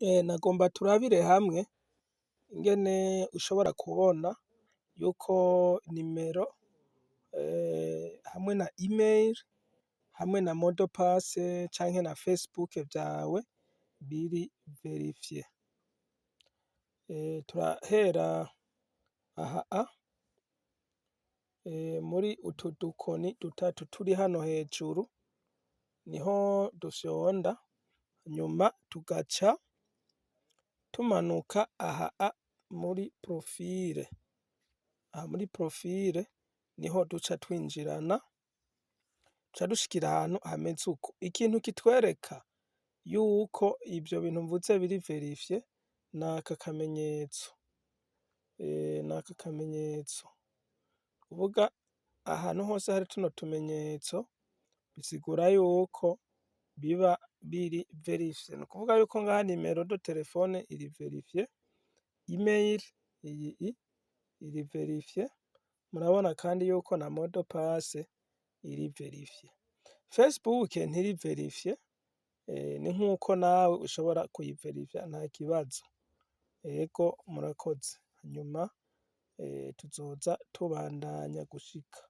Nagomba turabire hamwe ingene ushobora kubona yuko nimero hamwe na email hamwe na mot de passe canke na Facebook vyawe biri vérifié. Turahera aha muri utu dukoni dutatu turi hano hejuru, niho dufyonda, nyuma tugaca tumanuka aha muri profile. Aha muri profile niho duca twinjirana, duca dushikira ahantu hameze uku. Ikintu kitwereka yuko ivyo bintu mvuze biri vérifié naka kamenyetso, naka kamenyetso. Kuvuga ahantu hose hari tuno tumenyetso bisigura yuko biba biri vérifié. Nukuvuga yuko ngaha numéro de téléphone iri vérifié, email iyi iri vérifié, murabona kandi yuko na mot de passe iri vérifié. Facebook ntiri vérifié, ni nkuko nawe ushobora kuyiverifya nta kibazo. Ego, murakoze, hanyuma tuzoza tubandanya gushika.